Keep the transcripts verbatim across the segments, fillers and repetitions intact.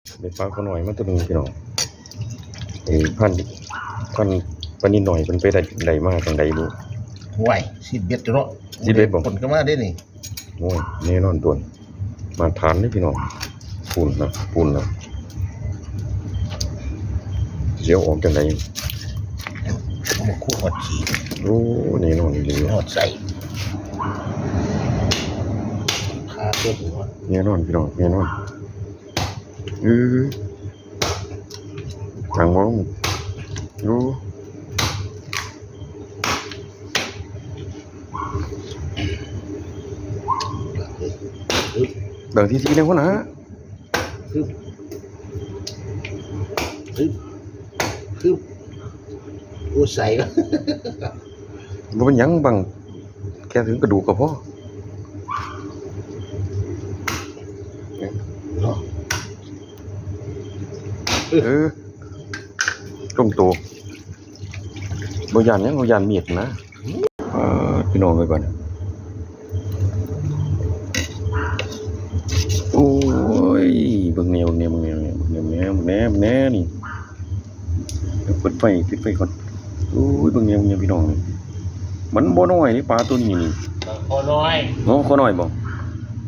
ได้ปลาขอน้อยมาตัวหนึ่งพี่น้อง ไอ้พัน พันปลานิดหน่อยมันไปได้ ได้มาทางใดบุ ไหว สิบเอ็ดตัวเนาะ สิบเอ็ดบ่ ผลก็มาได้นี่ โอ้ย แน่นอนตัวนี้ มาทานเลยพี่น้อง ปูนนะ ปูนนะ เดี๋ยวออกจังใด มาคู่หอดขี่ โอ้ แน่นอนอีหลี หอดใส่ ขาเพิ่มหัว แน่นอนพี่น้อง แน่นอน เออ ทางมอง โอ้ บางทีทีนะหัวหน้า คือ คือ คือ โอ้ ใส่ บ่เป็นหยังบาง แค่ถึงกระดูกก็พอ เนาะ เออ ตรงตัว บ่ย่านหยัง บ่ย่านมีดนะ เอ่อ พี่น้องไว้ก่อน โอ้ย เบิ่งแนว เบิ่งแนว เบิ่งแนว เบิ่งแนว เบิ่งแนว เบิ่งแนว เบิ่งแนว นี่ เปิดไฟ ปิดไฟก่อน โอ้ย เบิ่งแนว เบิ่งแนว พี่น้อง มันบ่น้อยนี่ ปลาตัวนี้นี่ ขอน้อย โอ้ ขอน้อยบ่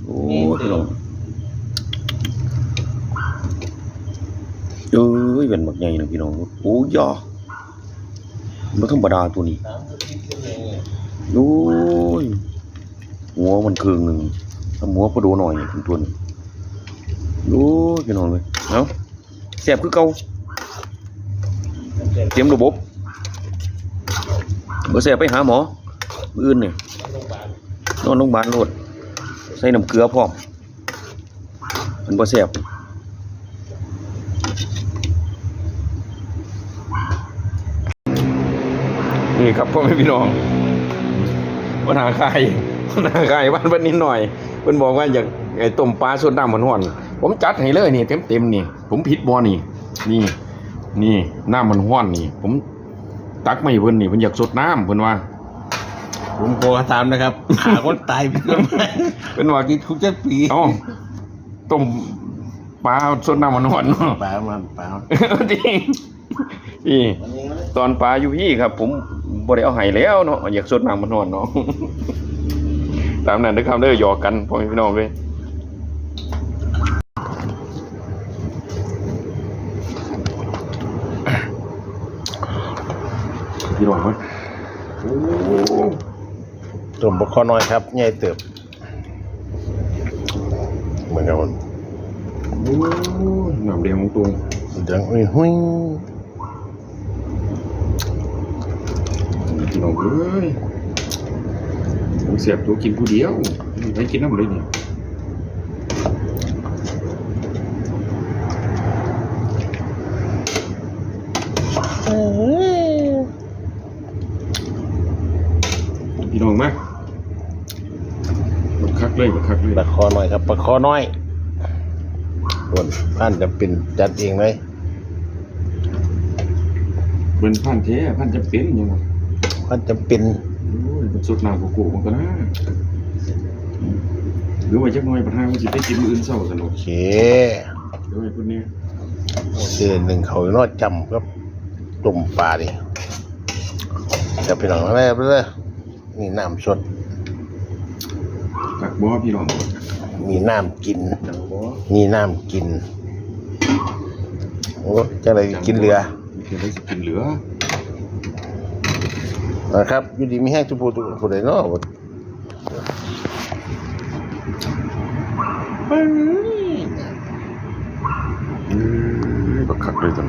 โอ้ย พี่น้อง เอ้ย เป็นบักใหญ่นะพี่น้อง โอ้ยยา บ่ธรรมดาตัวนี้ โอ้ย หัวมันครึ่งหนึ่ง หัวปลาโดหน่อยตัวนี้ โอ้ย พี่น้องเอ้ย เอ้า แซ่บคือเก่า เตรียมระบบ บ่แซ่บไปหาหมอ มื้ออื่นนี่ นอนโรงพยาบาลโลด ใส่น้ำเกลือพร้อม มันบ่แซ่บ นี่ครับพ่อแม่พี่น้อง ปัญหาใคร ปัญหาใครบ้านเพิ่นนิดหน่อย เพิ่นบอกว่าอยาก ไอ้ต้มปลาสดน้ำร้อนๆ ผมจัดให้เลยนี่ เต็มๆ นี่ ผมผิดบ่นี่ นี่ นี่ น้ำร้อนๆ นี่ ผมตักมาให้เพิ่นนี่ เพิ่นอยากสดน้ำ เพิ่นว่า ผมขอถามนะครับ ฆ่าคนตายเป็นต้นไม้ เพิ่นว่ากินคุกจักปี เอ้า ต้มปลาสดน้ำร้อนๆ เนาะ ปลามัน ปลา จริง นี่ ตอนปลาอยู่พี่ครับ ผมบ่ได้เอาให้แล้วเนาะ อยากสดน้ำร้อนๆ เนาะ ตามนั้นเด้อครับเด้อ หยอกกันพ่อแม่พี่น้องเอ้ย พี่น้องเอ้ย โอ้ ต้มปลาคอน้อยครับ ใหญ่เติบ เหมือนกัน โอ้ น้ำแดงของตัว สีแดง อุ้ย หุ้ย พี่น้องเอ้ย ผมเสียบตัวกินผู้เดียว ให้กินน้ำเลยนี่ เอ้ย พี่น้องมา บักคักเลย บักคักเลย ปลาคอน้อยครับ ปลาคอน้อย ส่วนพันจะเป็นจัดเองเลย เป็นพันแท้ พันจะเป็นยังไง พันจะเป็น โอ้ย มันสดน้ำโกโก้มันก็นะ หรือว่าจักหน่อย ประธานมันสิไปกินมื้ออื่นเช้าซะเนาะ โอเค เดี๋ยวให้เพิ่นเนี่ย เออ หนึ่งเขานอดจำครับ ต้มปลานี่ จะไปหลังแรกเลย นี่น้ำสด ผักบ่พี่น้อง มีน้ำกิน ผักบ่ มีน้ำกิน โอ้ จังได๋กินเหลือ จังได๋สิกินเหลือ นะครับ อยู่ดีมีแฮงทุกผู้ทุกคนเลยเนาะ เอ้ย บักคักเลยจัง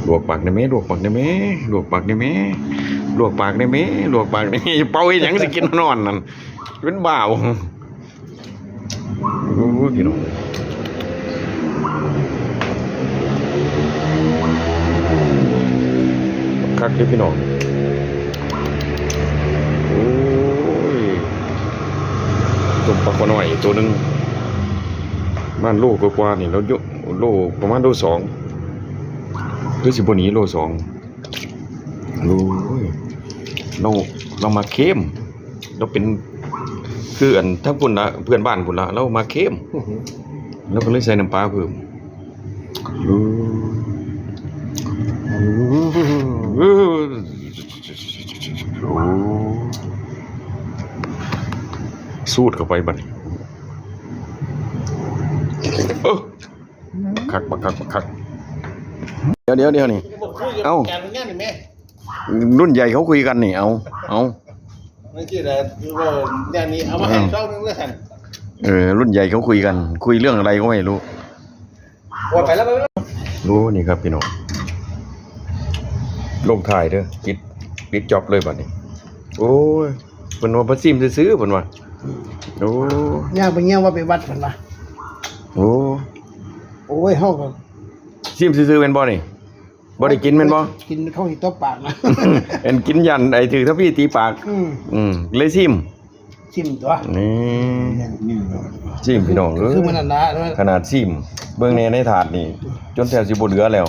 ลวกปากได้ไหม ลวกปากได้ไหม ลวกปากได้ไหม ลวกปากได้ไหม ลวกปากได้ไหม เป่าเฮ็ดหยังสิกินนอนนั่น เป็นบ้าบ่ โอ้ย พี่น้อง คักเด้อพี่น้อง โอ้ย ต้มปลาคอน้อยตัวหนึ่ง ประมาณโลกว่าๆ นี่ แล้วโย โล ประมาณโลสอง คือสิบ่หนีโลสอง โอ้ย โล เรามาเค็ม เราเป็น คืออันทั้งพุ่นละเพื่อนบ้านพุ่นละเรามาเค็ม เราก็เลยใส่น้ำปลาเพิ่ม โอ้ สูดเข้าไปบัดนี้ เออ คักบักคักบักคัก เดี๋ยวเดี๋ยวเดี๋ยวนี่ เอ้า รุ่นใหญ่เขาคุยกันนี่ เอา เอา ไม่ใช่แล้วคือว่าอย่างนี้เอามาให้ อืม ช่องนึงแล้วกัน เออ รุ่นใหญ่เขาคุยกัน คุยเรื่องอะไรก็ไม่รู้ โอ้ย ไปแล้ว ไปแล้ว โอ้ นี่ครับพี่น้อง ลงท้ายเด้อ ปิด ปิดจ็อบเลยบัดนี้ โอ้ย เพิ่นว่าเพิ่นซิมซื่อๆ เพิ่นว่า โอ้ ย่างไปเงี้ยว่าไปวัดเพิ่นว่า โอ้ โอ้ย เฮาก็ ซิมซื่อๆ แม่นบ่นี่ บ่ได้กินแม่นบ่ กินเข้าหิตบปากนะ เห็นกินยันไอ้ถือทพีตีปาก อืม อืม เลยซิม ซิมตัว นี่ ซิมพี่น้องเอ้ย คือมื้อนั้นนะ ขนาดซิม เบิ่งแน่ในถาดนี่ จนแทบสิบ่เหลือแล้ว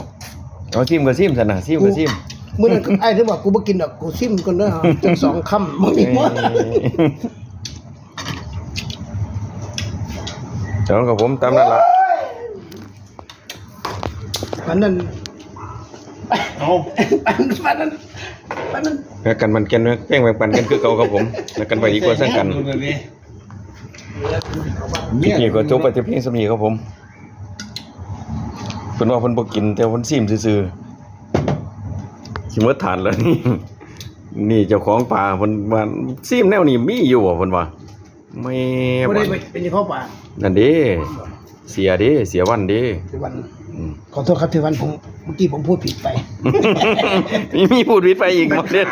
เอาซิมก็ซิมซั่นนะ ซิมก็ซิม มื้อนั้นไอ้ที่บอกกูบ่กินดอก กูซิมก่อนเด้อ จักสองคำ บ่มีหมด นี่ แล้วก็ผมตามนั้นล่ะ ปานนั้น เอา ปาน ปานนั้น ปานนั้น แบ่งกันมันแก่น แบ่ง แบ่งปันกันคือเก่าครับผม แล้วกันไปดีกว่าสร้างกัน คลิปนี้ก็จบไปแต่เพียงส่ำนี้ครับผม เพิ่นว่าเพิ่นบ่กิน แต่เพิ่นซิมซื่อๆ สิหมดถาดแล้วนี่ นี่เจ้าของปลาเพิ่นว่าซิมแนวนี้มีอยู่บ่ เพิ่นว่า แม่ บ่ได้ไปเป็นเจ้าของปลา นั่นเด้ เสียเด้ เสียวันเด้ เสียวัน อืม ขอโทษครับ เสียวัน ผม เมื่อกี้ผมพูดผิดไป มี มีพูดผิดไปอีกหมดเลย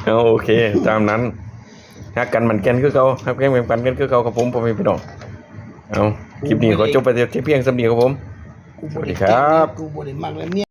เอา โอเค ตามนั้น ฮักกันมันแก่นคือเก่า ฮักแพงแบ่งปันกันคือเก่าครับผม พ่อแม่พี่น้อง เอา คลิปนี้ขอจบไปแต่เพียงส่ำนี้ครับผม กูบ่ได้ สวัสดีครับ กูบ่ได้มักแล้วเนี่ย